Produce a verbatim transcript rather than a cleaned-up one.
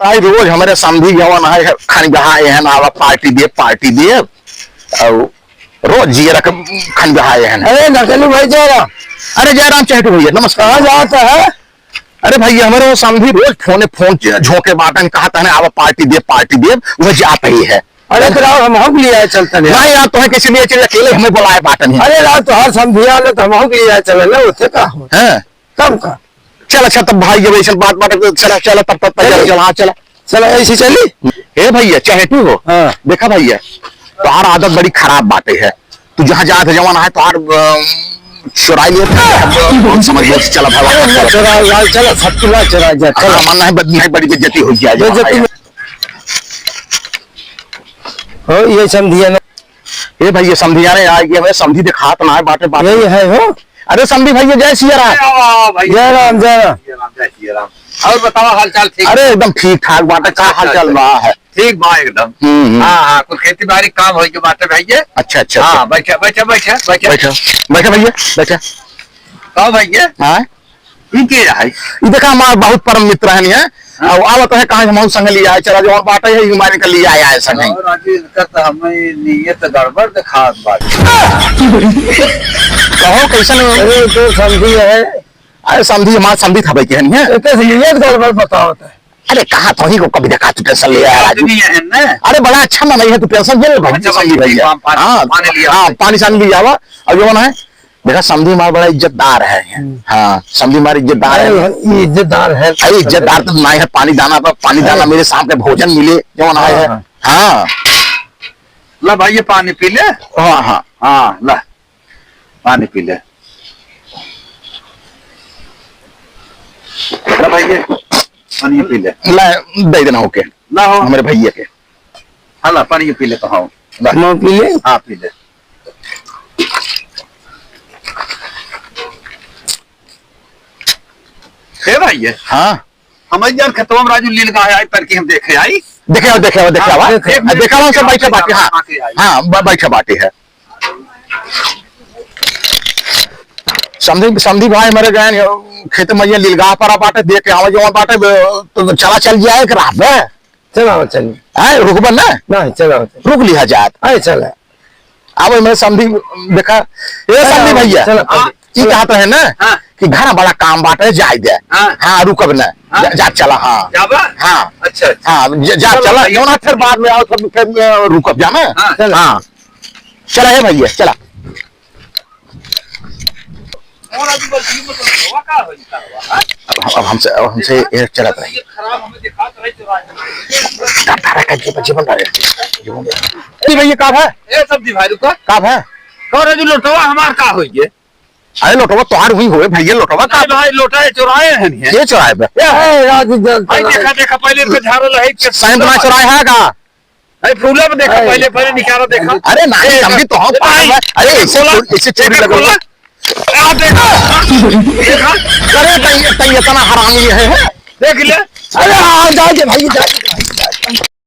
ताई रोज हमरे समधी जवन है खन गहा एहन आवा, पार्टी देब, पार्टी देब। और रोज जियरा के खन गहा एहन। अरे नकलू भाई जयराम। अरे जयराम चहेटू भैया, नमस्कार। कहाँ जात है? अरे भैया, हमरे वो समधी रोज फोने फोन च-, झोंके बाटन, कहत है, "आवा पार्टी देब, पार्टी देब", वह जात ही है। अरे तो राव, हम, हम ले आए चलते हैं। नहीं यार, तुम्हें कैसे लिए चले, अकेले हमें बुलाए बाटन है। अरे राव, तो हर समधिया ले तो हम, हम ले आए चले ना, उससे का हो? हैं? तब का? चल, अच्छा, तब भाई, जब ऐसन बात बाटे, तो चला, चला, तब, तब, तब, चलिए। चला, हाँ, चला। चला, ऐसे चली? ए भैया, चहेटू हो? हाँ। देखा भैया, तोहार आदत बड़ी खराब बाटे है। तू जहाँ जात है, जवन है, तोहार, अ, चुराई लेत है। हम समझ लो, चला भाई, वापस चला। चुरा, चला, चला, सब चुरा, चुरा जा, चला। हाँ, मन नहीं, बद-, नहीं, बड़ी बेइज्जती हो जाए, बेइज्जती भाई। में। हो, ये समधिया ना। ए भैया, समधिया ने आ गया, मैं समधी दिखात ना है, बाटे, बाटे। यही है हो। अरे समधी भैया, जय सिया राम। आओ, आओ भैया। जय राम, जय राम। जय राम, जय सिया राम। और बताओ, हाल चाल ठीक? अरे एकदम ठीक ठाक बाटे, का अच्छा, हाल चाल अच्छा। बा है? ठीक बा एकदम। हम्म, हम्म। हाँ, हाँ, कुछ खेती बाड़ी काम होई के बाटे भैया। अच्छा, अच्छा, हाँ, अच्छा। बैठा, बैठा, बैठा, बैठा। बैठा, बैठा भैया, बैठा। का भैया? हाँ? ई के है? ई देखा, हमार बहुत परम मित्र हन है। हाँ। और आवत है, कहाँ हम संग लिया है, चला जो और बात है, ई हमारे के लिया आया है संग। और राजू, इनका तो हमें नीयत गड़बड़ दिखात बाटे। कहो, कैसन हो? अरे, तो समधी है। अरे, समधी, हमार समधी था भाई, केहन है? एकर से नीयत गड़बड़ बतावत है। अरे, कहाँ तो ही को कभी देखा, तू tension ले आया, राजू। आदमी है ना? अरे, बड़ा अच्छा मनई है, तू tension मत ले भाई, अच्छा, समधी भाई, भैया। पान, पान, हाँ, पानी लिया। हाँ, पानी सानी लिया हुआ। और जो है, देखा, समधी हमार बड़ा इज्जतदार है। हम्म। हाँ, समधी हमार इज्जतदार है। अरे, ये इज्जतदार है। अरे, इज्जतदार तो ना है, पानी दाना पर, पानी दाना हाँ। मेरे सामने भोजन मिले, जो ना है। हाँ, हाँ। हाँ। ला भाई, ये पानी पी ले। हाँ, हाँ। हाँ, ला, पानी पी ले। ला भाई, ये पानी पी ले। ला, दे देना, ओके। ला हो। हमारे भैया के। हाँ, ला, पानी पी ले तो, हाँ। ला। मैं पी ले? हाँ, पी ले। ए भाई, ये हाँ। हमारे जान खेतवा में राजू लील गाय आई, पर की हम देखे आई। देखे आओ, देखे आओ, देखे आओ, हाँ, हाँ। देखे आओ। देखा, हम सब बैठे बाटे, हाँ। आके आई। हाँ, ब-, बैठे बाटे है। समधी, समधी भाई हमारे गए हैं, खेत में ये लीलगाह पर बाटे, देख के आवे जो बाटे, ब-, तो चला चल जाए एक राह पे। चला, चल। हैं, रुकबा ना? नहीं, चला, चला। रुक लिहा जात। अरे, चला। अब मैं समधी देखा, ए, चला, समधी भैया, चला, हाँ, ई चला। कहत रहे ना हाँ। कि घर बड़ा काम बाटे, जाए दे। हाँ। हाँ, रुकब ना। हाँ। जा, जा, चला, हाँ। जाबा? हाँ। अच्छा, अच्छा। हाँ, जा, जा, चलो, चला, भैया। जौन है, फिर बाद में आओ, फिर, फिर, अ, रुकब जा ना। हाँ। चला। हाँ। चला, हे भैया, चला। और अभी बस ये मतलब हुआ का हो, इनका हुआ, हाँ? अब हम, अब हमसे, अब हमसे देखा? ये चलत रही। ये खराब हमें दिखात रही, चुरा के। डर, डर, डर, जीवन, जीवन डर, जीवन डर। ए भैया, का भा? ए, समधी भाई, रुका। का भा? कह रहे, जो लोटवा हमार का होई गे? अरे, लोटवा तोहार हुई होए, भैया, लोटवा का? नहीं भाई, लोटा है, चुराए हैं, नहीं है? के चुराए बे? ए, ए, राजू, जल भाई, चुराए। देखा, देखा, पहले इनका झाड़ू लहई के साइन बना चुराए है का? अरे फूला में देखा, अरे। पहले, पहले निकाला देखा। अरे नहीं, ए, समधी तो हम ए, पागल है। अरे ए, ऐसे खोला, चोरी, ऐसे चोरी ए, लगा। खोला। आ, देखा। देखा। अरे तई, तई इतना हरामी है, है? देख ले। अरे हाँ, जाए दे भाई, जाए दे।